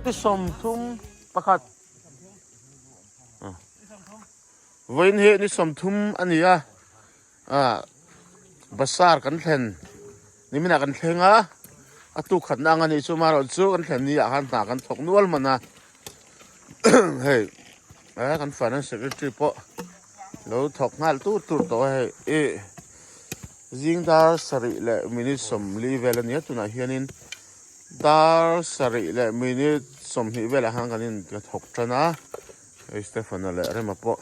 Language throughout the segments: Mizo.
Ni 31. Vawiin hi ni 30 a ni a, ah Basar kan thlen niminah kan thleng a, a tuk khatna ang a nih chu amaherawhchu kan thlen ni ah khan hna kan thawk nual hman a, hei kan finance secretary pawh lo thawk nghal tur tur tawh a hei ih zing dar sarih leh minute 40 vel a ni a tunah hianin dar sarih leh minute 20 velah khan kan in ka thawk tan a hei Stephen-a leh Rema pawh.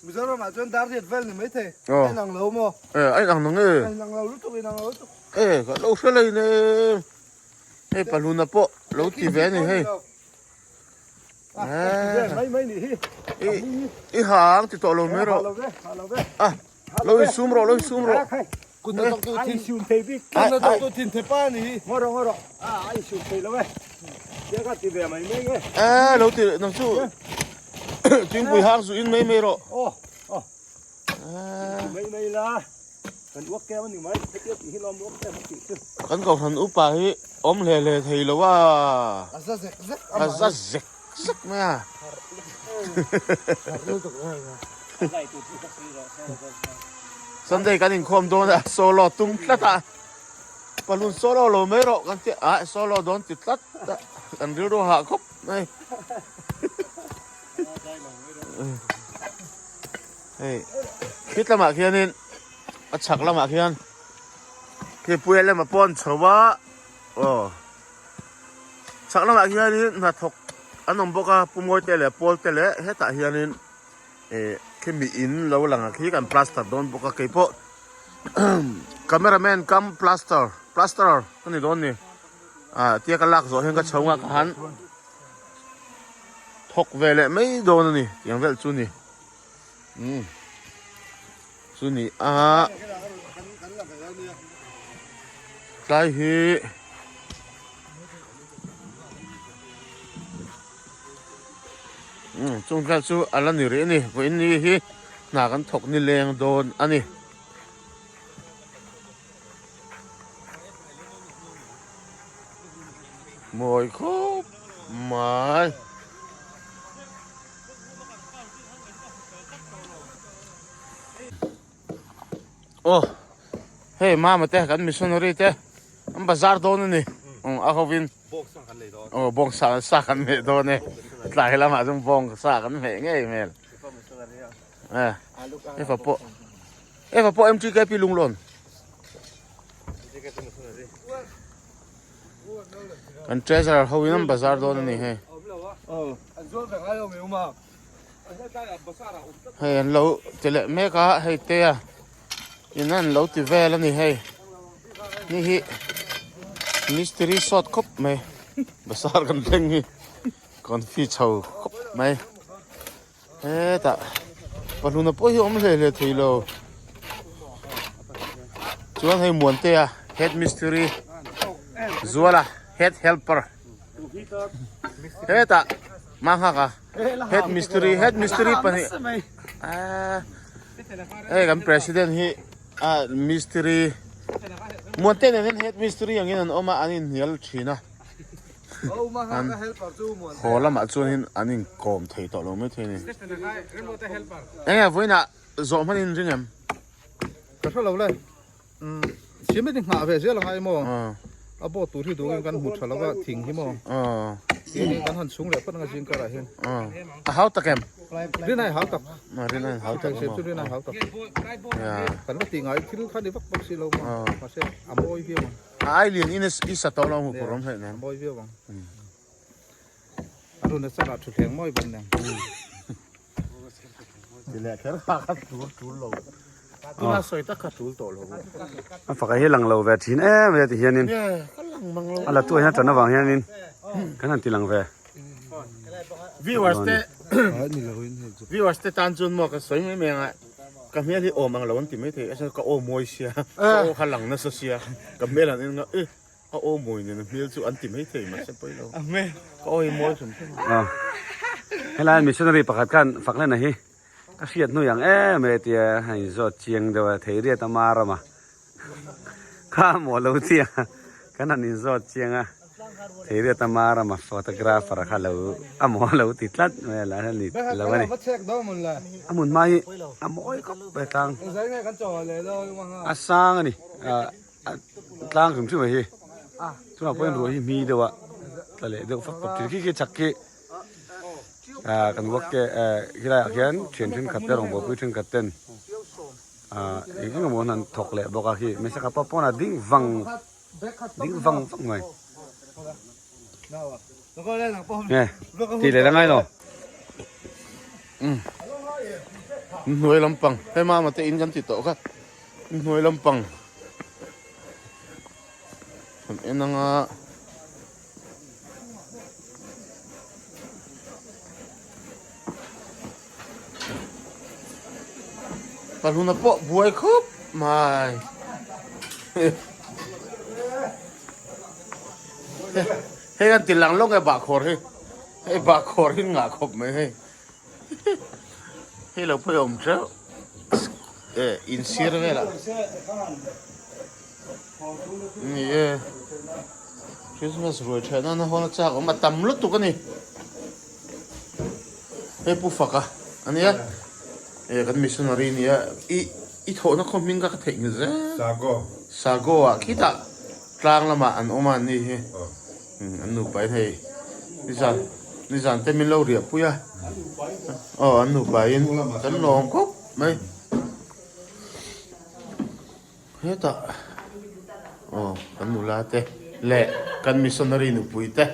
Mizoram ah chuan dar riat vel ni mai thei a inang lo maw? E a inang nang e. A inang lo lutuk inang lo lutuk. E ka lo hre lei ne hei pahluna pawh lo ti ve a ni hei. Mai mai ni hi. I hang ti tawh lo mai rawh. A lo in sum rawh lo in sum rawh. Kun na tok tu thin sium thei bik. Kun na tok tu thin the pa ni hi. Ngawr rawh ngawr rawh. A a sium thei lo e. Tia ka ti ve mai mai nge. E lo ti nang chu. Tuipui hang zu in mai mai rawh. Aw aw. Mai mai la. Kan uak kem ani mai. Hetia tih hi lawm uak kem a tih chu. Kan kohhran upa hi awm hle hle thei lo a. A za zek zek a za zek zek mai a. Sunday kan inkhawm dawn a solo tum tlat a. Palun solo lo mai rawh kan ti a solo dawn ti tlat a kan rilru hah khawp mai. Hei khit lamah khianin a chhak lamah khian khi puia lema pawh an chho a aw chhak lamah khianin hnathawk an awm bawk a pu mawi te leh pawl te leh hetah hianin eh khi mi in lo lang a khi kan plaster dawn bawk a keipawh camera man kam plaster plasterer ka ni dawn ni ah tia ka lak zawh hian ka chho nghak a han thawk ve leh mai dawn a ni tiang vel chu ni. Umm chu ni a tlai hi umm chung vel chu a la ni rih a ni vawiin ni hi hna kan thawk ni leng dawn a ni. Mawi khawp mai. Aw hei mama te kan missionary te an bazar dawn a ni a hovin aw bawng sa sa kan hmeh dawn e tlai lamah chuan bawng sa kan hmeh ngei hmel e efa pawh efa pawh mtkp lunglawn Kan treasurer ho in an bazar dawn a ni hei. Hei an lo ti leh mek a hei te a in an lo ti vel a ni hei. Ni hi mistiri sawt khawp mai bazar kan thleng hi confi chho khawp mai. Hetah pahluna pawh hi awm hle hle thei lo chuan hei Muantea head mistiri Zuala head helper hetah Manghaka head mistiri head mistiri pahnih ah hei kan president hi ah mistiri Muantea nen hian head mistiri angin an awm a an inhnial thin a. An haw lamah chuanin an inkawm thei tawh lo mai thei a ni. Enge vawiinah zawh hman in ring em? Ka hre lo le. Siam in nghah ve zel a ngai maw? A boat tur hi duhin kan hmu tha lo a thing hi maw? Tin kan han chhung leh phawt anga zing karah hian. A hau tak em? Rin ai hau tak. Rin ai hau tak maw? Rin ai hau tak. Kan va tih ngai thil kha ni vak bawk si lo maw? Mahse a mawi viau ang. A ai lian in i sa tawh lo hmu pawh rawm hlei nen. Mawi viau ang. A run a chakah thutthleng mawi ban nen. Ti leh kher kha kha tul tul lo. Tuna sawi tak kha tul tawh lo. A faka hi lang lo ve thin em e ti hianin. Ka lang mang lo. A la tu hian tan avang hianin kan han ti lang ve. Viewers te viewers te tan chuan maw ka sawi mai mai anga ka hmel hi awm ang lo an ti mai thei a ka aw mawi sia ka aw kha lang nasa sia ka hmel an en nga e a aw mawi nen a hmel chu an ti mai thei mahse pawi lo ka aw hi mawi hrim hrim a. Helai missionary pakhat khan Faklena hi ka hriat hnu ang em e tia a inzawt chiang deuh a thei riat a mar rama kha maw lo tia. Kan han inzawt chiang a, Theiriat ama rama photographer kha lo a maw lo ti tlat mai a la hian ni lo a ni. A hmun hma hi a mawi khawp mai tlang a sang a ni tlang hrim hrim mai hi chungah pawhin ruah hi hmi deuh a tla leh deuh fap fap thin khi khi chak khi kan work te khilaiah khian thian thenkhat te rawngbawlpui thenkhat ten. Ah eng eng emaw an thawk leh bawk a khi hmeichhe kha pawh pawnah ding vang ding vang vang mai nge tih leh la ngai lo. Hnuai lampang hei mama te in kan ti tawh kha hnuai lampang kan en anga. Pahluna pawh buai khawp mai. Hei an ti lang lawk e bahkhawr hi. Hei bahkhawr hi ngah khawp mai hei. Hei lo pawh i awm teuh. E insir velah. Ni e. Christmas ruai ṭheh nana hawn a chak awm a tam lutuk a ni. Hei Pu Faka a nia e kan missionary a nia i i thawhna khaw hming kha ka theih nghilh zel. Sago. Sago ah khitah tlang lamah an awm a an ni hi an nupa in hei nizan nizan te min lo riah pui a aw an nupa in kan lawm khawp mai. Hetah aw kan nula te leh kan missionary nupui te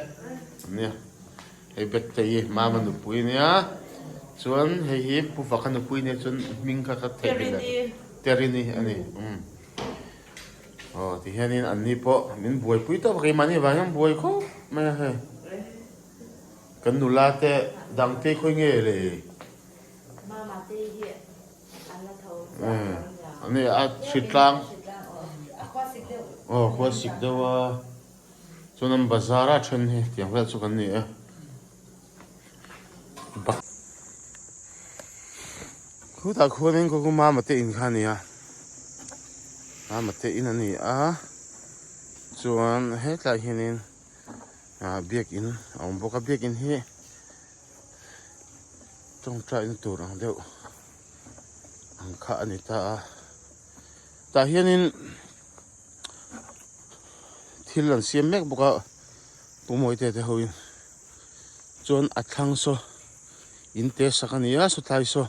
an nia hei bag te hi mama nupui a nia chuan hei hi pu faka nupui a nia chuan hming kha ka theih nghilh leh Terini a ni umm aw ti hianin an ni pawh min buaipui tawp a keimahni vang hian buai khawp mai a hei kan nula te dang te khawi nge le. Mama te hi Ani a hritlang aw khua sik deuh a chuan an bazar a then hi tiang vel chu kan ni e khutah khuanin khaw khu mama te in kha a ni a mama te in a ni a chuan hetlai hianin ah biakin a awm bawk a biakin hi. Tawngtaina tur ang deuh ang kha a ni ta a tah hianin thil an siam mek bawk a Pu Mawite te hoin chuan a thlang saw in te sak a ni a sawtlai saw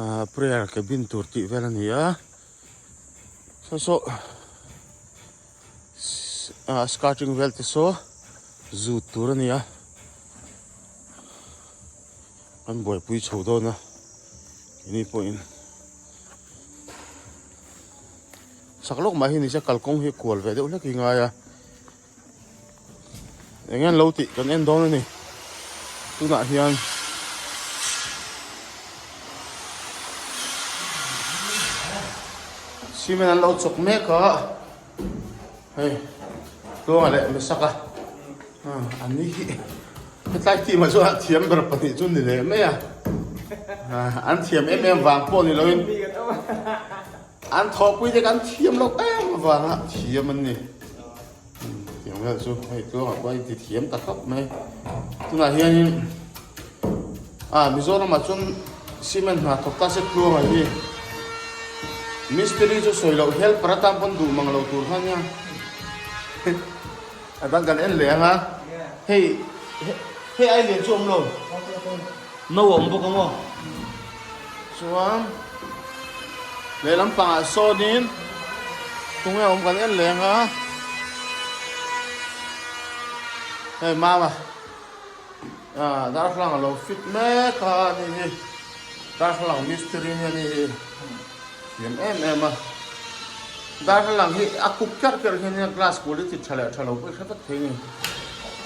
ah prayer cabin tur tih vel a ni a saw saw ah skirting vel te saw zut tur a ni a. An buaipui chho dawn a keini pawhin chak lawk mah hi ni se kalkawng hi kual ve deuh hlek hi ngai a eng en lo tih kan en dawn a ni tunah hian cement an lo chawk mek a hei tluanga leh misak a. An ni hi hetlai team ah chuan a thiam ber pahnih chu ni leh mai a an thiam em em vang pawh ni loin an thawhpui te kan thiam loh em avanga thiam an ni tiang vel chu hei tluangah pawh a inti thiam ta khawp mai tunah hianin ah Mizoramah chuan cement hna thawk ta se tluangah hi mistiri chu sawi loh helper atan pawn duh mang lo tur kha ania. A dang kan en leh ang a, hei hei ai lian chu awm lo, no a awm bawk ang aw. Chuan lehlam pangah sawnin tunge awm kan en leh ang a, hei mama ah darthlalang a lo fit mek a ni hi darthlalang mistiri nia ni hi. Thiam em em a. Darthlalang hi a khup kerh kerh hian nia glass quality tha leh tha lo pawh i hre vek thei ni.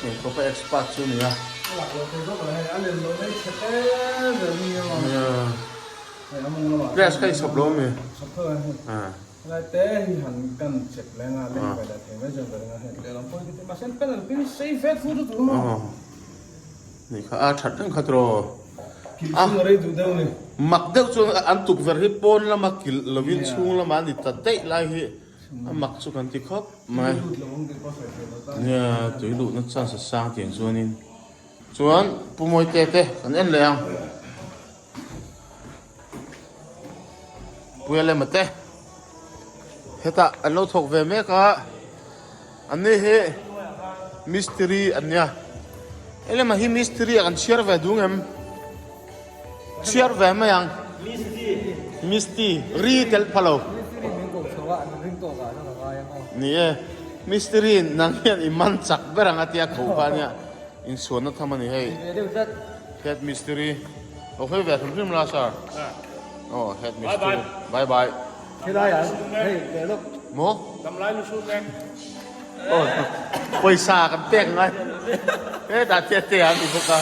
Heng khawpa expert chu nia. A lak lo thei bawk lo hei a lem lo mai chhe te zel ni a maw. Nia. Hei a mawng lamah. Glass kha i chhawp lo ami? Chhawp tho a hei. Helai te hi han kan chep leng a leng ve leh thei mai chuan ka ring a hei lehlam pawh hi ka ti mahse an pen an pin sei vet fu chu tur maw. Ni kha a that reng kha tiraw. Kilh chhung a rei duh deuh ni. Mak deuh chuan an tukverh hi pawn lama kilh lovin chhung lama a ni ta daih lai hi. A mak chu kan ti khawp mai. Nia tui luhna chance a sang tiang chuanin chuan Pu Mawite te kan en leh ang. Puia lema te hetah an lo thawk ve mek a an ni hi mistiri an nia elema hi mistiri ah kan chhiar ve dung em chhiar ve mai ang misti ri tel pha lo ni e mistiri nang hian i man chak ber ang a tia ko kha ania insuanna tham a ni hei head mistiri Lo hawi ve hrim hrim la sir. Oh head mistiri. Bye bye. Helai ah hei leh lawk. Maw? Damlai lu sut mek. Oh pawisa kan pek ngai. Hetah te te an ti bawk a.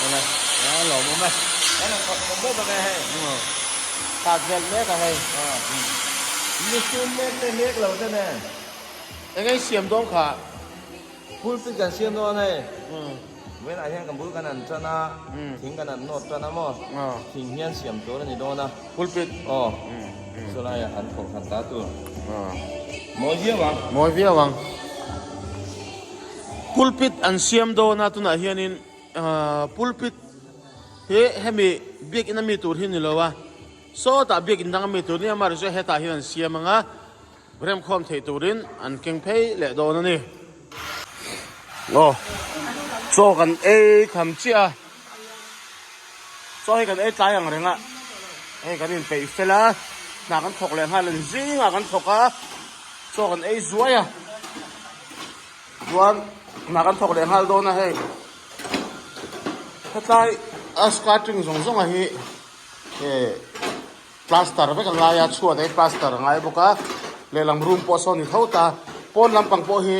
Awle. A lawm awm e. Khat vel mek a hei. Lu sut mek te mek lo te nen. Eng ei siam dawn kha. Pulpit kan siam dawn hei. Vawiinah hian kan bul kan an tan a, thing kan an nawt tan a maw? Thing hian siam tur a ni dawn a. Pulpit. Aw. Chulaiah an thawk han ta tur. Mawi viau ang. Mawi viau ang. Pulpit an siam dawn a tunah hianin pulpit hi hemi biakinn ami tur hi ni lo a, sawtah biakinn dang ami tur nia amaherawhchu hetah hian an siam ang a. Remkhawm theih turin an keng phei leh dawn a ni. Aw, chaw kan ei tham chiah a, chaw hi kan ei tlai ang reng a, hei kan inpeih fel a, hna kan thawk leh nghal ang zingah kan thawk a, chaw kan ei zuai a, chuan hna kan thawk leh nghal dawn a hei hetlai a skirting zawng zawng a hi eh. Plaster vek a ngai a, chhuat ah hi plaster a ngai bawk a, lehlam room pawh sawn ni tho ta, pawn lampang pawh hi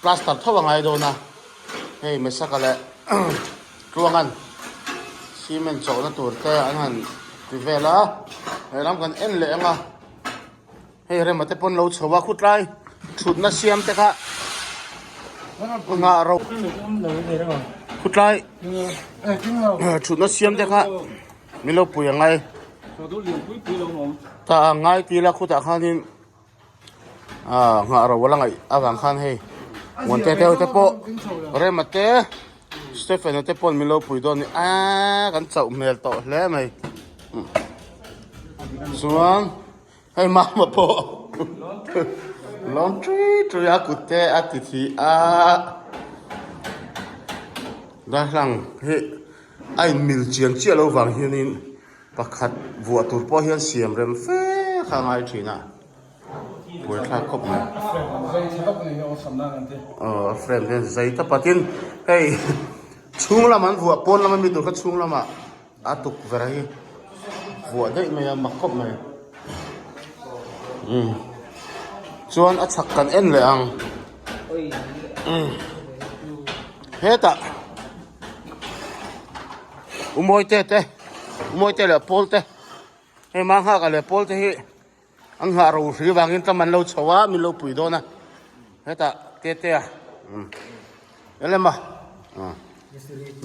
plaster tho a ngai dawn a, hei Mesaka leh Tluangan cement chawhna tur te an han ti vel a, lehlam kan en leh ang a. Hei rema te pawn lo chho a khutlai thutna siam te kha nghah ro khutlai thutna siam te kha min lo pui angai ta ngai ti la khutah khanin ah nghah ro a la ngaih avang khan hei Muante te te pawh rema te Stephen-a te pawn min lo pui dawn a ni a kan chauh hmel tawh hle mai chuan. Hei mama pawh lawm tui tui a kut te a ti thi a darhlang hi a in mil chian chiah lo vang hianin pakhat vuah tur pawh hian siam rem fe kha a ngai thin a buaithlak khawp mai aw a frame hian zai tawp a tin hei chhung lam an vuah pawn lama mi tur kha chhung lamah. A tukverh hi vuah daih mai a mak khawp mai umm chuan a chhak kan en leh ang umm hetah u mawite te u mawite leh pawl te hei manghaka leh pawl te hi an nghah ro hri vangin tlam an lo chho a min lo pui dawn a hetah tete a umm elema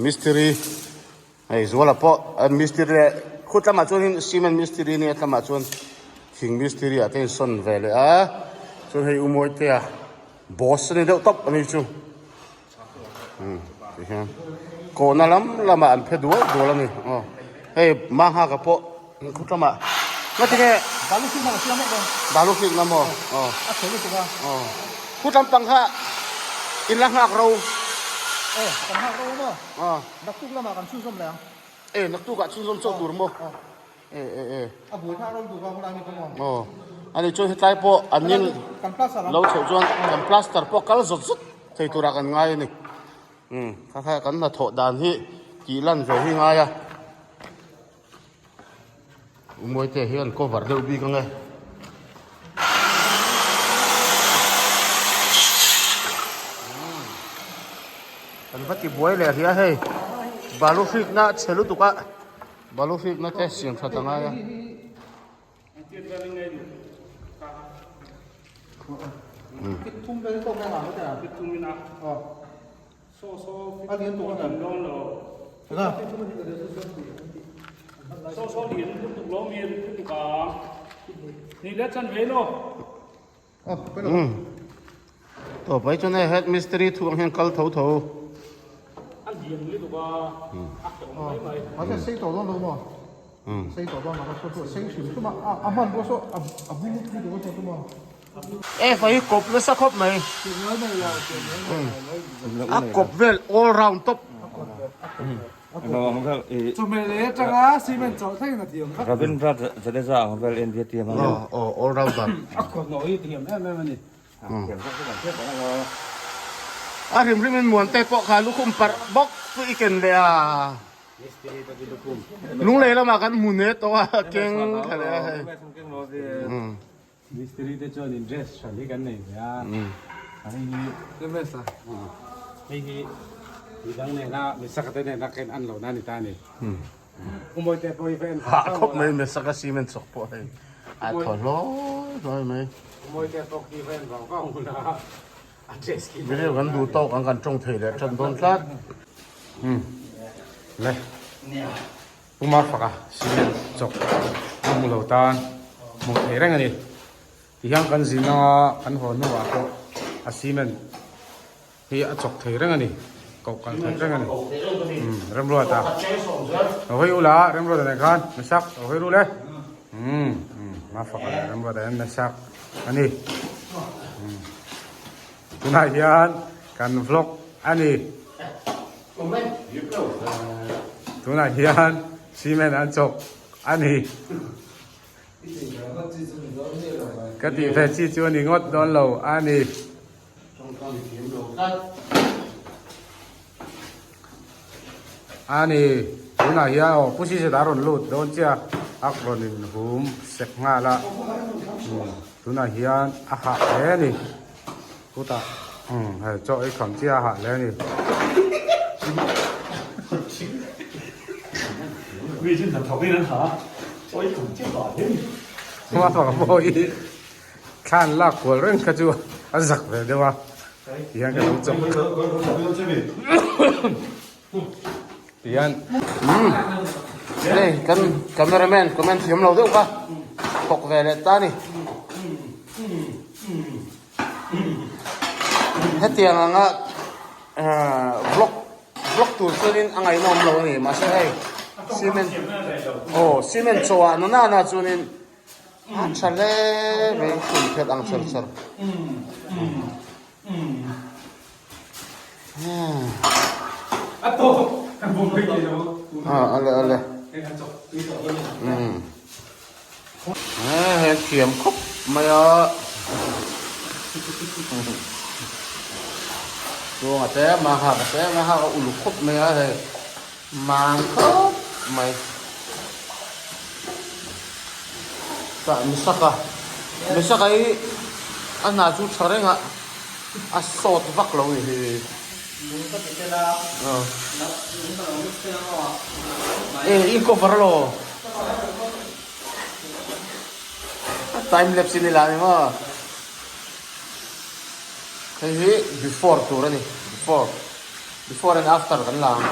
mistiri. Hei Zuala pawh mistiri leh khut lamah chuanin cement mistiri nia tlamah chuan thing mistiri ah te in sawn ve leh a chuan hei u Mawitea boss a ni deuh tawp a ni chu umm tihian kawhna lam lamah an phe dual dual a ni aw hei Manghaka pawh khut lamah ngatinge Balu hrik na ka siam bawk balu hrik na maw aw a chhe lutuk a aw khut lampang kha in la nghak ro aw kan nghak ro maw aw. Naktuk lamah kan chhunzawm leh ang. E, naktukah chhunzawm chauh tur maw? E, e, e. A buai kha a ro duh a hunah ni pawh maw? Aw, ani chuan hetlai pawh an nin lo chhoh chuan kan plaster pawh kal zawt zawt thei turah kan ngai a ni. Umm, kha kha kan hnathawh dan hi tih lan ve hi ngai a. Umawitea hian cover deuh bik ang e. Kan va ti buai leh ria hei balu hrikna chhe lutuk a balu hrikna te siam that a ngai a. Tawp mai chuan hei head mistiri thu ang hian kal tho tho. E fai kawp nasa khawp mai. A kawp vel all round top. Rabindra Jadeja ang vel India team ang. Aw all rounder. A hrim hrim in muan te pawh kha lukhum parh bawk chu i ken leh a. Lunglei lamah kan hmu ne tawh a keng thla leh a hei. Mistiri te chuan in dress hran hi kan nei ve a, hei hi hei hi midang nena misaka te nena khen an lohna a ni ta a ni. Umawi te pawh hi va en Hah khawp mai misaka cement chawk pawh hei a thaw hlawi hlawi mai. Umawi te pawh khi va en vang vang hun a, a dress khi. Video kan duh tawk ang kan tawng thei leh tan dawn tlat. Le. Pu Marfaka cement chawk a hmu lo tan hmuh theih reng a ni. Tihian kan zin anga kan haw hnuah pawh a cement hi a chawk thei reng a ni, koh kal theih reng a ni. Umm Remruata lo hawi ula Remruata nen khan Mesak lo hawi rul e. Umm Marfaka leh Remruata hian Mesak a ni. Umm tunah hian kan vlog a ni. Tunah hian cement an chawk a ni. Ka tih ve chi chu a ni ngawt dawn lo a ni. A ni tunah hian aw Pu Siseta a rawn lut dawn chiah a rawn inhum sek nghal a tunah hian a hah hle a ni. Chutah umm hei chaw ei kham chiah a hah hle a ni. Mi chu hnathawk in an ha a, chaw ei kham chiah a hah hle a ni. Hma fak pawh hi thla an lak kual reng kha chu a zak ve deuh a, tihian ka lo chawk tihian. Umm hei kan cameraman comment thiam lo deuh kha thawk ve leh ta a ni. Hetiang anga vlog vlog tur chuanin a ngaihnawm lo a ni mahse hei cement aw cement chaw ah na na chuanin a tha hle mai kum phet ang char char a le a le umm. He thiam khawp mai a chuang a te ma hak a te ma hak a uluk khawp mai a hei mang khawp mai tah misaka misaka hi a hna chu tha reng a a sawt vak lo ni hi e i cover alaw. Time lapse in i la ni maw? Hei hi before tur a ni, before, before and after kan la ang.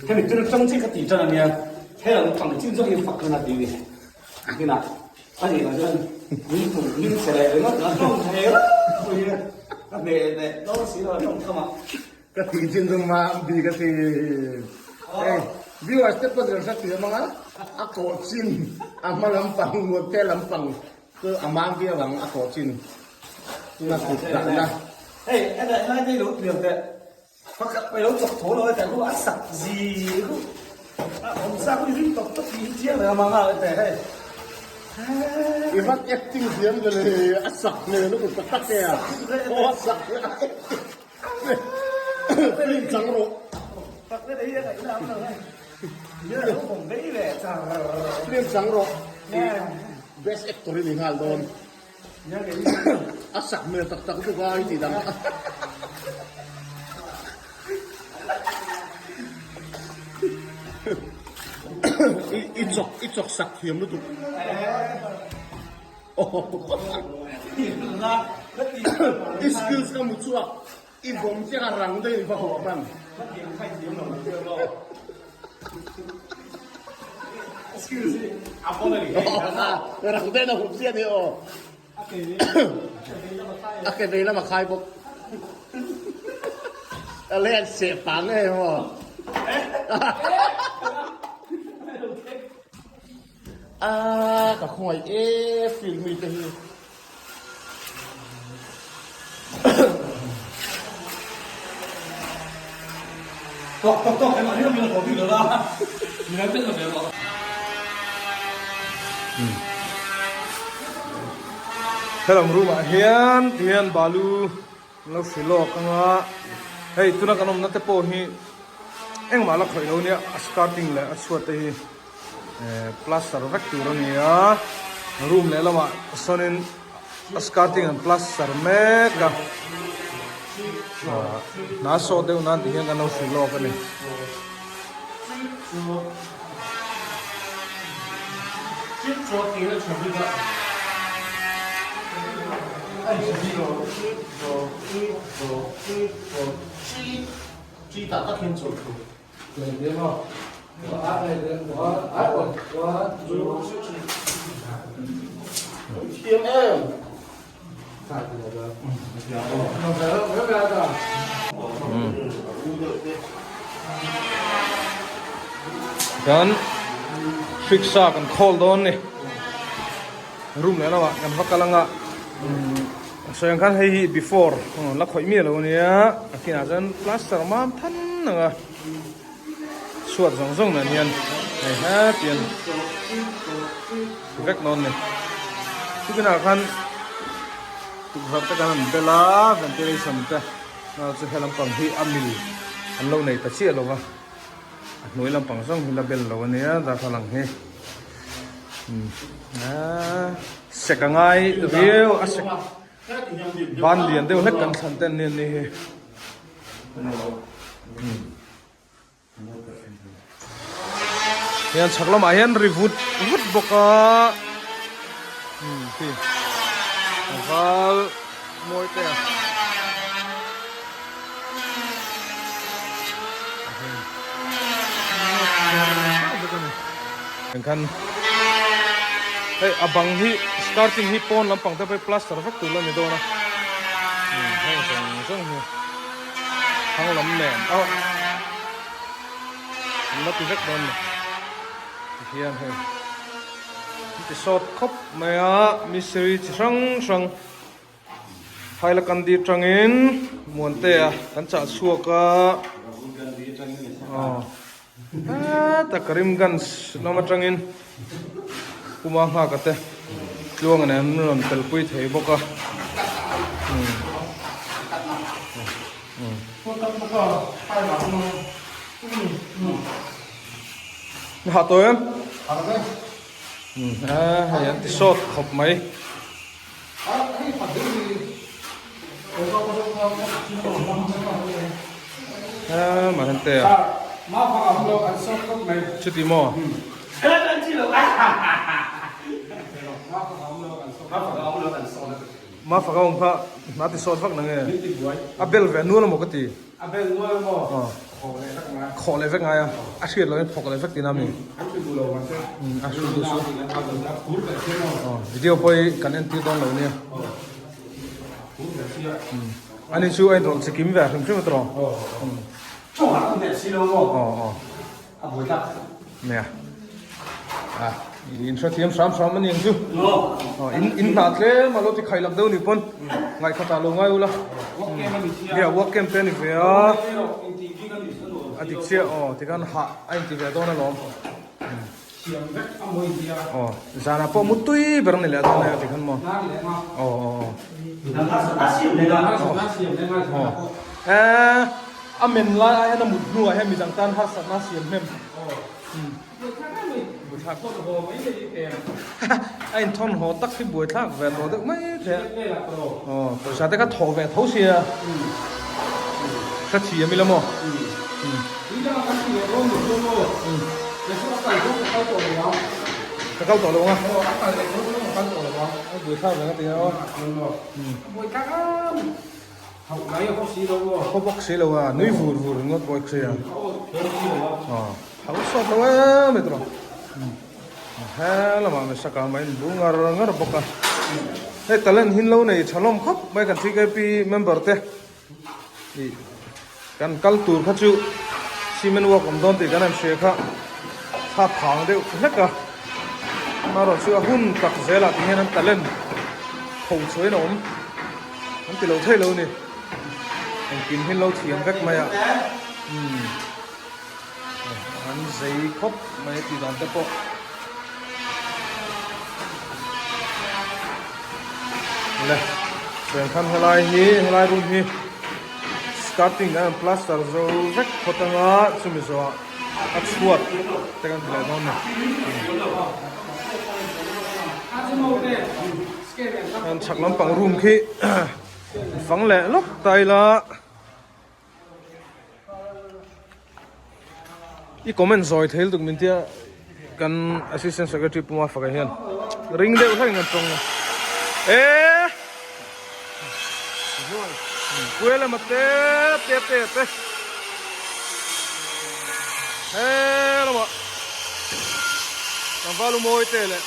Hemi chu tang chi ka ti tan ania he lam pang chin zawk in fak na ti ni kina ani la chuan min pum min che leh ringawt a tawng thei ro pui a hne leh dawn si lo a tawng tham a Ka ti chin chu ma bi ka ti hei viewers te pawh hre thiam anga a kawh chin a hma lampang muante lampang chu a mam viau ang a kawh chin tuna kut dahna. Hei a daih lai te i lo tliam teh pakhat pawh i lo chawk tho lo e teh khu a sak zi khu a awm sa khu i ring tawp tawp tih hi chiang reng a mang a teh hei. I van acting thiam ve le a sak hmel lutuk tak tak e a aw a sak hmel a acting. Film chang rawh. Film chang rawh. Best actor i ni nghal dawn. A sak hmel tak tak bawk a i tih dang. chawk sak thiam lutuk. I skills ka mu chhuak i vawm chiang a rang daih i va haw hman. Rang daih a hup chiah ni aw. A ke vei lam a khai bawk. A lei an seh pah ngei maw. A ka khawngaih e field mi te hi. Tawk tawk tawk engmah hi min lo thaw bik lo la min lo tel lo ve rawh. Helam room ah hian tihian balu an lo hri lawk anga hei tuna kan awmna te pawh hi engmah la khawih lo nia a skirting leh a chhuat te hi plaster vek tur a ni a room leh lamah sawnin a skirting an plaster mek a hna sawt deuh nan tih hian kan lo hrilh lawk a ni. Kan hrik sa kan khawl dawn ni room leh lamah kan va kal anga sawi ang khan hei hi before la khawih miah lo ania a kinah chuan plaster mam than ang a. Chhuat zawng zawng nen hian hei hetian vek dawn ni. Chutinah khan tukverh te kan han bel a, ventilation te chu he lampang hi a mil an lo nei ta chiah lo va, a hnuai lampang zawng hi la bel lo a nia darthlalang hi. Sek a ngai riau a sek ban lian deuh hlek kan thlan te an ni a ni hi. Hian chhak lamah hian ri vut vut bawk a umm khi a val mawi te a engkhan hei a bang hi starting hi pawn lampang te pawh hi plaster vek tur la ni dawn a umm heng zawng zawng hi. Thang lam nen a an la ti vek dawn ni tihian hei an ti sawt khawp mai a mistiri chi hrang hrang Hailakandi atangin Muantea kan chah chhuak a aw heta Karimganj lam atangin Puma nghak te tluang nen an rawn telpui thei bawk a Hah tawh em? Hei an ti sawt khawp mai. Chuti maw? Mafaka awm kha hna ti sawt vak nange? A bel ve nual amaw ka ti? A bel nual amaw? Khawh leh vek ngai. Khawh leh vek ngai a, a hriat loh in phawk leh vek tina mi? An hrilh duh lo mahse. A hrilh duh su. Video pawh hi kan entir dawn lo nia. Ani chu a inrawlh chikim ve hrim hrim a tawh. A buai tak. Nia. A in hrethiam hram hram a ni ang chu. In in hna tlem a lo ti khai lak deuh ni pawn ngaihkhat ah lo ngai ula. Nia work camp te a ni ve a. A dik chiah aw tikhan hah a inti ve dawn alawm. Aw zanah pawh mu tui ber a ni leh dawn a tikhan maw. Aw aw aw. Aw. A men lai ai hian a mut hnuah hian midang tan harsatna a siam hnem. A inthawn haw tak hi buaithlak ve tawh deuh mai thei a. Aw pawisa te kha thawh ve tho sia. Hrethiam ila maw? Ka kal tawh lo ang a. A kal leh tawh lo, a kal tawh lo ang. A buaithlak reng a ti a aw. A buaithlak a. Hauh mai a bawk si lo aw. Khaw bawk si lo a, nui vur vur ringawt bawk si a. A aw kher si lo a. Aw, hauh sawt lo em mai tawh. He lamah Mesaka mai in bu ngar ngar bawk a. Hei talent hin lo nei tha hlawm khawp mai kan TKP member te. Ih kan kal tur kha chu cement work awm dawn tih kan han hria kha thla phang deuh hlek a amaherawh chu a hun tak zelah ti hian an talent pho chhuahin a awm an ti lo thei lo a ni engkim hi an lo thiam vek mai a umm an zei khawp mai a tih dan te pawh. Le chuan khan helai hi helai room hi starting an plaster zo vek phawt anga chumi zawhah a chhuat te kan ti leh dawn a ni an chhak lampang room khi fang leh lawk ta ila. I comment zawi thei lutuk min tia kan assistant secretary Puma faka hian ring deuh hlek in kan tawng a e puia lama te te te te he lama tlangval u mawi te leh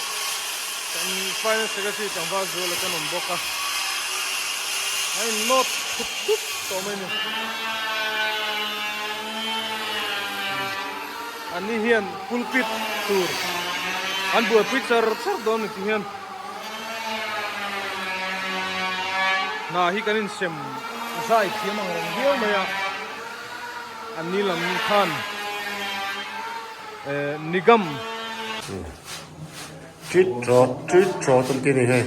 kan finance secretary tlangval zuala te an awm bawk a a in nawt thup thup tawh mai a ni. Anni hian pulpit tur an buaipui char char dawn ni ti hian hna hi kan insem zai thiam ang reng viau mai a anni lam khan eh nigam Treat rawt treat rawt an ti a ni hei.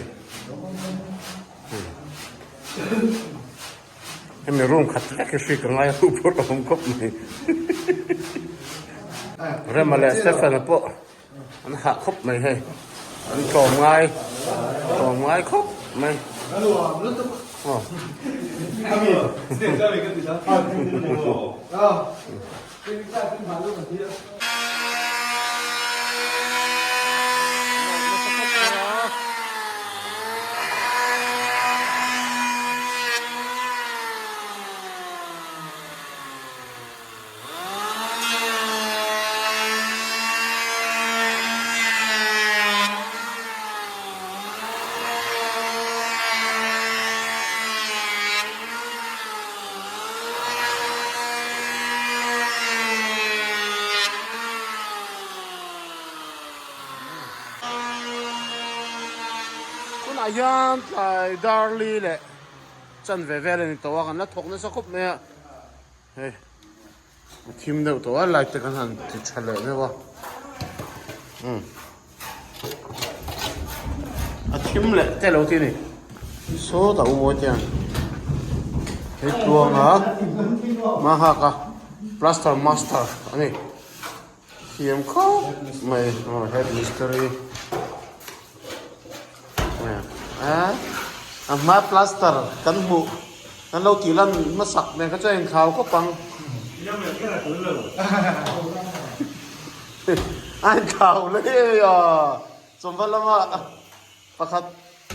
Hemi room khat vek hi hri ka ngai a phur awm khawp mai. Rema leh Stephen-a pawh an hah khawp mai hei. An tlawm ngai tlawm ngai khawp mai. Aw. Tunah hian tlai Darli leh chanve vel a ni tawh a kan la thawk nasa khawp mai a hei a thim deuh tawh a light te kan han ti tha leh deuh a umm. A thim leh te lo ti a ni sawtah u mawi te ang hei tluanga hma nghak a plaster master a ni thiam khawp mai aw head mistry a hma plaster kan hmuh kan lo tih lan hmasak nen kha chuan a inthlau khawp ang. A inthlau hle a, chawmva lama pakhat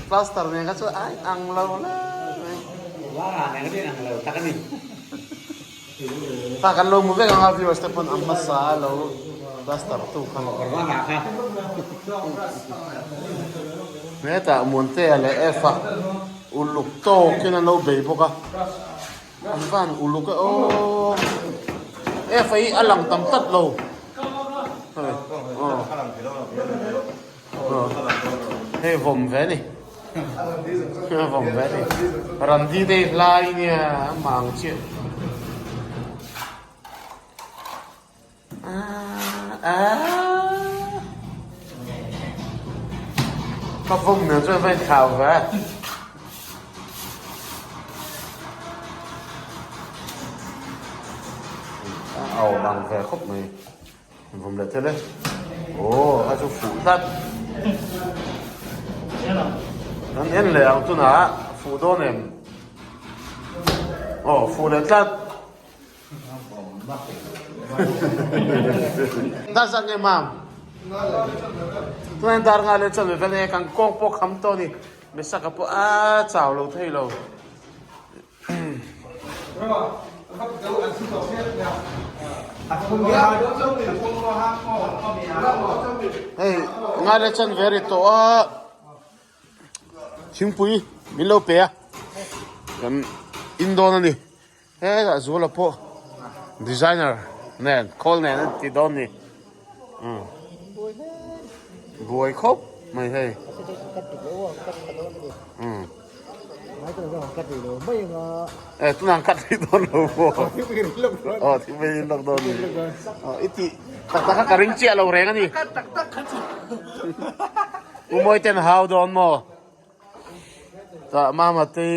plaster nen kha chuan a inang lo hle mai. Ta kan lo hmu vek ang a viewers te pawn a hmasa a lo plaster tu kha. Hetah Muantea leh F-a uluk tawkin an lo bei bawk a. An van uluk e aw. F hi a lang tam tlat lo. Hei vawm ve ni. Vawm ve ni. Randi te hi hlai nia a mang chiah. Ka vawm nen chuan va inthlau ve. A au lang ve khawp mai. Vawm leh thil e. Aw a chu fuh tlat. Kan en leh ang tunah fuh dawn em? Aw fuh leh tlat. Ta zat nge mam? Tunah dar nga leh chanve vel e kan kawng pawh kham tawh a ni. Mesaka pawh a chau lo thei lo. Hei nga leh chanve a ri tawh a. Thingpui min lo pe a. Kan in dawn a ni. Hetah Zuala pawh designer nen khawl nen an ti dawn ni umm buai khawp mai hei umm e tunah an cut rih dawn lo maw aw thingpui in lawk dawn ni aw i tih tak tak kha ka ring chiah lo reng a ni u mawi ten hau dawn maw. Tah mama te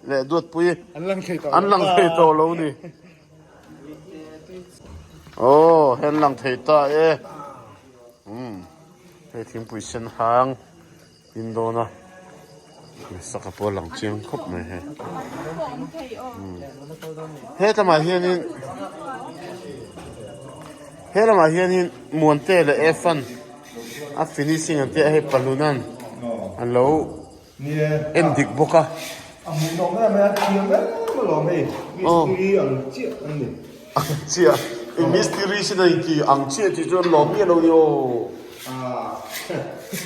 leh duatpui an lang thei tawh an lang thei tawh lo ni aw hei an lang thei ta e umm hei thingpui sen hang in dawn a saka pawh a lang chiang khawp mai hei he lamah hianin he lamah hianin Muante leh Efan. A finishing an tih a hei palunan an lo en dik bawk a. A hmuhnawm em mai a thiam em alawm hei mistiri ang chiah an ni. Ang chiah i mistiri sin a inti ang chiah tih chu an lawm miah lo ni aw.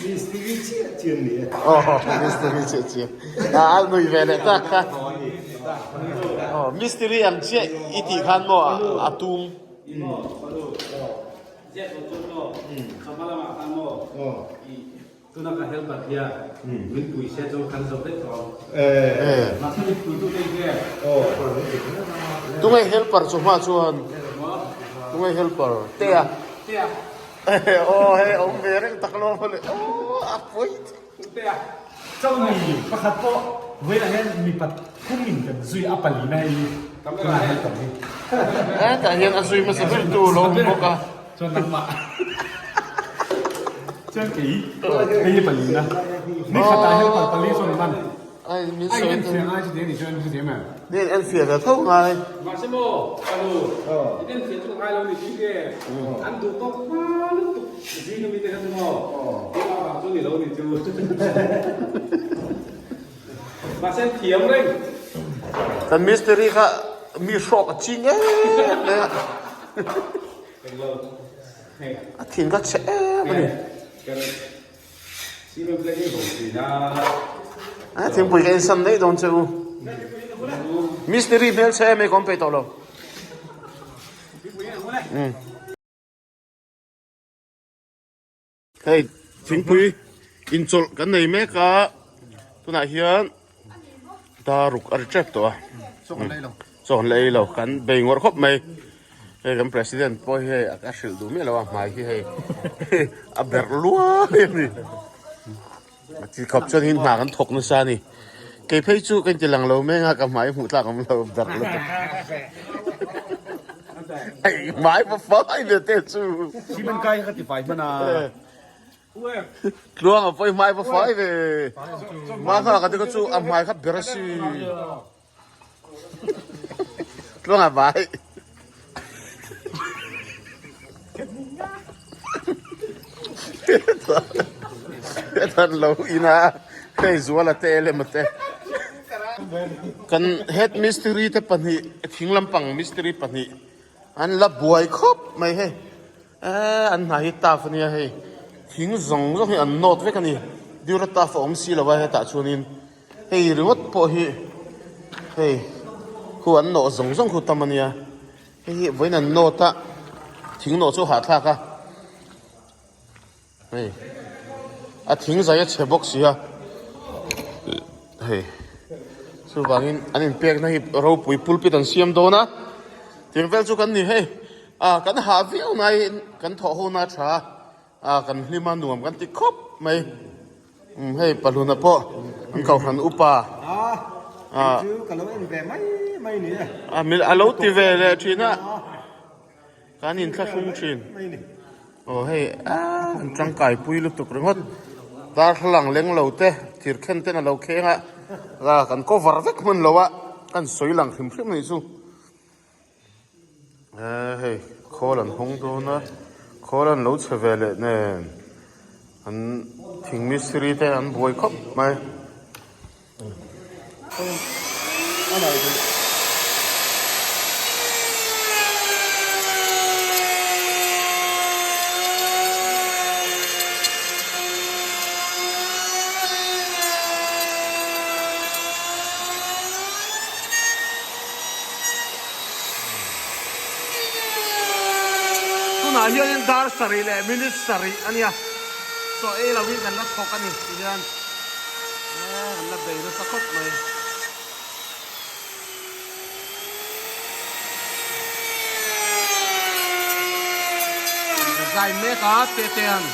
Mistiri chiah chiah an ni e. Aw mistiri chiah chiah a nui ve leh tak kha. Aw mistiri ang chiah i tih khan maw a tum. Ziak lo chuan maw chawhma lamah khan maw i tuna ka helper hian min pui se chu kan zo vek tawh ang. Mahse min pui tu te hian. Tunge helper chawhma chuan tunge helper te a. Te a. Aw hei awm ve reng tak lo maw le aw a pawi Te a. Chawlhni pakhat pawh vawiinah hian mipat phungin kan zui a palina hei tunah helper hi. Hetah hian a zui hmasa ber tu lo awm bawk a. Chuan nangmah. Chuan kei hei hi palina. Ni khatah helper pali chuan man. Ai min Ai sawi en fiah ngai chu ti a ni chuan hrethiam em? Ni en fiah ve tho ngai. Mahse maw ka nu i en fiah chu ka ngai lo ni tih nge an duh tawk hma lutuk zing ami te kha chu maw keimah vang chu ni lo ni chu. Mahse an thiam reng. Kan mistiri kha mi hrawk a ching em em a. A thin kha chhe em a ni. A thingpui ka insan daih dawn che u. Mistiri hmel chhe em ei ka awm peih tawh lo. Hei thingpui inchawlh kan nei mek a tunah hian daruk a ri tep tawh a. Chaw kan la ei lo kan bei ngawrh khawp mai. Hei kan president pawh hi hei a hrilh duh miah lo a hmai hi hei a berh luai a ni. A ti khawp chuan hin hna kan thawk nasa a ni. Kei phei chu ka inti lang lo meng a ka hmai hmuh tlak awm lo berh lutuk. Hei hmai va fai ve te chu. Cement kai kha ti fai hman a. Tluang a pawi hmai va fai ve. Mahna ka ti kha chu a hmai kha ber a si. Tluanga vai. Hetan lo ina hei zuala te lema te. Kan head mistiri te pahnih thing lampang mistiri pahnih an la buai khawp mai hei. Eee an hna hi tough ania hei thing zawng zawng hi an nawt vek a ni dura tough a awm si lo a hetah chuanin hei ringawt pawh hi hei khu an nawh zawng zawng khu tam ania hei hi vawiin an nawt a thing nawh chu hahthlak a hei a thing zai a chhe bawk si a hei chuvangin an inpekna hi ropui pulpit an siam dawn a tiang vel chu kan ni hei. A kan hah viau nai kan thawh ho na tha a kan hlim a nuam kan ti khawp mai umm hei pahluna pawh an kohhran upa a a lo ti ve leh thin a kan inthlahrung thin aw hei a an tangkai pui lutuk ringawt darthlalang leng lo te thir khen ten a lo kheng a kan cover vek hman lo a kan sawi lang hrim hrim a nih chu. Eee hei khawl an hawng dawn a. Khawl an lo chhe ve leh nen an thing mistiri te an buai khawp mai. Tunah hianin dar sarih leh minute sarih a nia, chaw ei lovin kan la thawk a ni ti hian kan la bei nasa khawp mai. Zai mek a Tetea'n.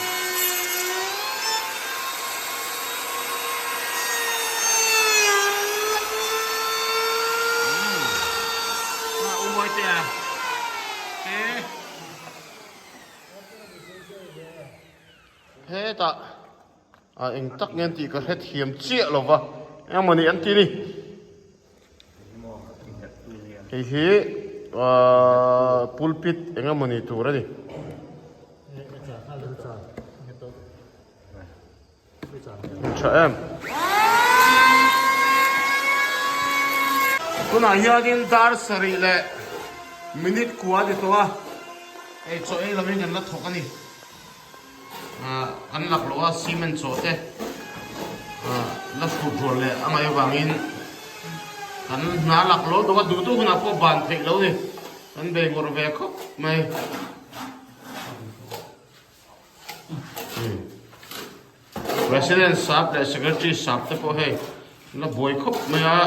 Hetah ah eng tak nge an tih ka hrethiam chiah lo va engemaw ni an ti ni hei hi ahh pulpit engemaw ni tur a ni. Tha em. Tunah hianin dar sarih leh minute kua a ni tawh a, hei chaw ei lovin kan la thawk a ni. Ahh kan lak loh a cement chaw te ahh la hrut rual leh a ngaih avangin kan hna lak lo tawh a, duh duh hunah pawh ban theih lo ni. Kan bei ngawrh ve khawp mai. President sap leh secretary sap te pawh hei la buai khawp mai a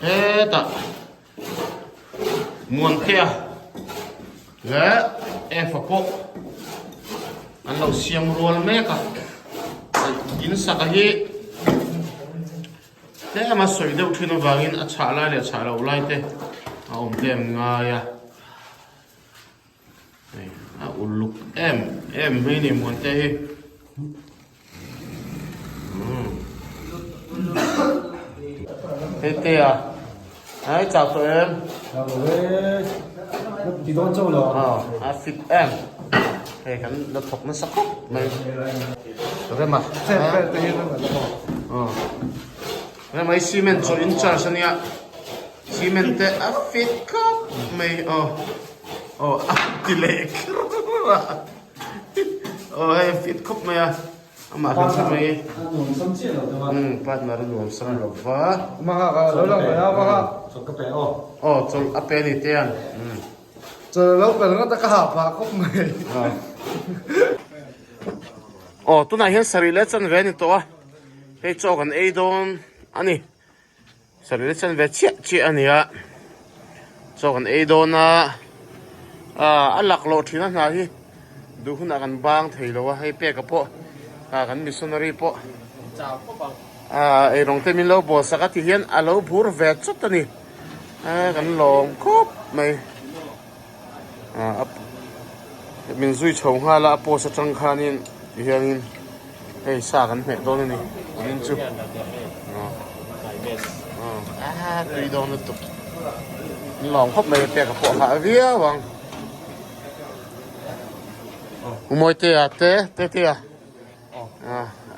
hetah Muantea leh Eva pawh an lo siam rual mek a in saka hi tlem a sawi deuh thin avangin a chhah lai leh chhah loh lai te a awm te an ngai a. A uluk em em mai ni Muante hi. Hei te a. Ai chau tawh em? Chau lo e. Ti dawn chau lo. A fit em. Hei kan la thawk nasa khawp mai. Rema. Chen vel te hi rem a la maw. Rema hi cement chaw in charge ania. Cement te a fit khawp mai aw aw a ti leh kher a aw hei a fit khawp mai a amah hrim hrim mai a nuam sam chiah lo deuh a umm partner a nuam sam lo va lo lang mai a va chawlh ka pe aw aw chawlh a pe a ni te an umm chawlh lo pe ringawt a ka hah phah khawp mai aw tunah hian sarih leh chanve a ni tawh a hei chaw kan ei dawn a ni. Sarih chan ve chiah chiah a ni a, chaw kan ei dawn a, a lak loh thin a hna hi duh hunah kan bang thei lo a, hei peka pawh kan missionary pawh eirawng te min lo bawl sak a ti hian a lo bur ve chawt a ni, kan lawm khawp mai, min zui chho nghal a, a post atang khanin ti hianin hei sa kan hmeh dawn a ni vawiin chu a tui dawn lutuk an lawm khawp mai pek a pawh hah viau ang Umawitea te Tetea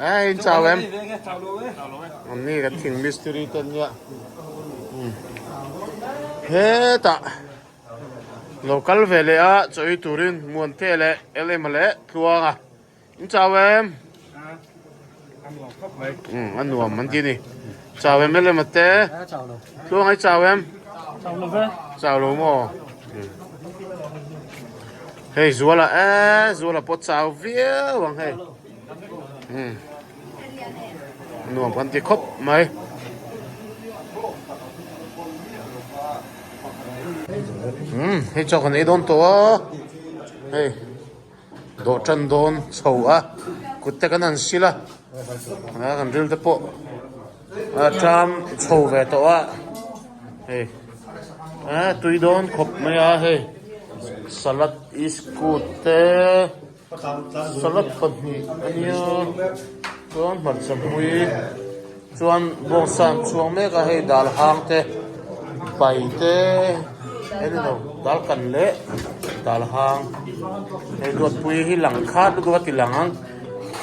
a in chau em an ni kan thing mistiri te an nia hetah. Lo kal ve leh a chaw ei turin Muante leh Elema leh Tluanga in chau em? Umm a nuam an ti ni. Chau em Elema te? Tluanga i chau em? Chau lo maw? Hei Zuala e Zuala pawh chau viau ang hei. Umm nuam kan ti khawp mai. Umm hei chaw kan ei dawn tawh a hei dawh tan dawn chho a kut te kan han sil a a kan ril te pawh a ṭam chho ve tawh a hei a tui dawn khawp mai a hei salad iskut te. Salad pahnih a nia chuan hmarcha hmui chuan bawngsa an chhuang mek a hei dal hang te pai te eng emaw dal kan leh. Dal hang hei Duatpui hi lang khat lutuk a ti lang ang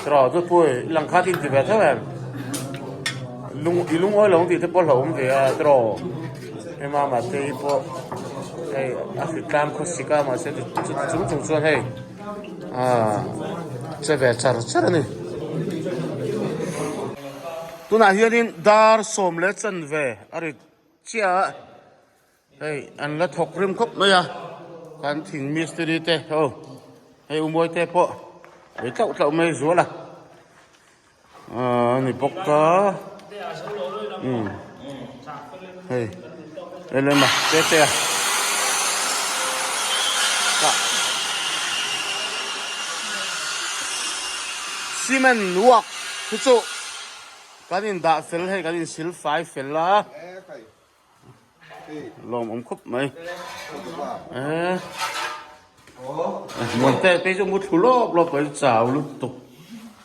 tiraw Duatpui i lang khat in ti ve tho em lung i lungawi lo ang tih te pawh hlauhawm ve a tiraw hei mama te hi pawh hei a hritlang khawsik a mahse chuti chung chung chuan hei ah che ve char char a ni tunah hianin dar sawm leh chanve a ri chiah a. Hei an la thawk rim khawp mai a, kan thing mistiri te ho hei u mawi te pawh ei tlauh tlauh mai zual a aaa ni bawk a umm hei lma te te a cement work hi chu kan in dah fel hei kan in sil fai fel a. Lawm awm khawp mai eh muan te te chu mu thlu lawp lawp mai chau lutuk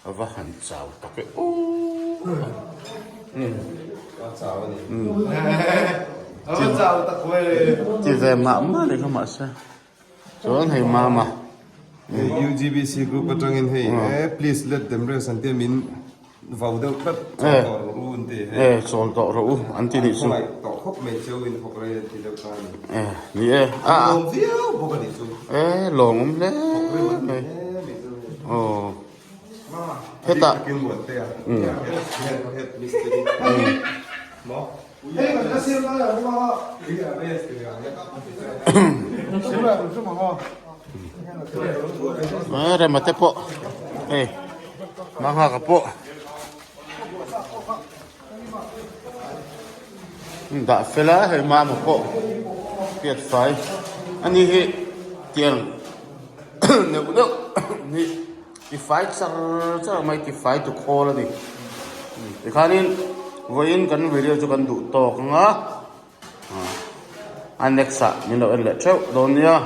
a va han chau tak e aw ti ve mah mah ni kha mahse chuan hei mama UGBC group atangin hei please let them rest an tia min Vau deuh tlat chawl tawh rawh u an ti he. E chawl tawh rawh u an ti nih chu. Khawngaih tawh khawp mai cheu in thawk rei an ti deuh ta a ni. E ni e. A lawm viau bawk a nih chu. E lawm awm hle mai. Aw. Hetah. Rema te pawh hei Manghaka pawh dah fel a hei mama pawh piat fai a ni hi tiang neuh neuh hi Ti fai char char mai ti fai tu khawl a ni. Tikhanin vawiin kan video chu kan duh tawk ang a, a next ah min lo en leh theuh dawn nia.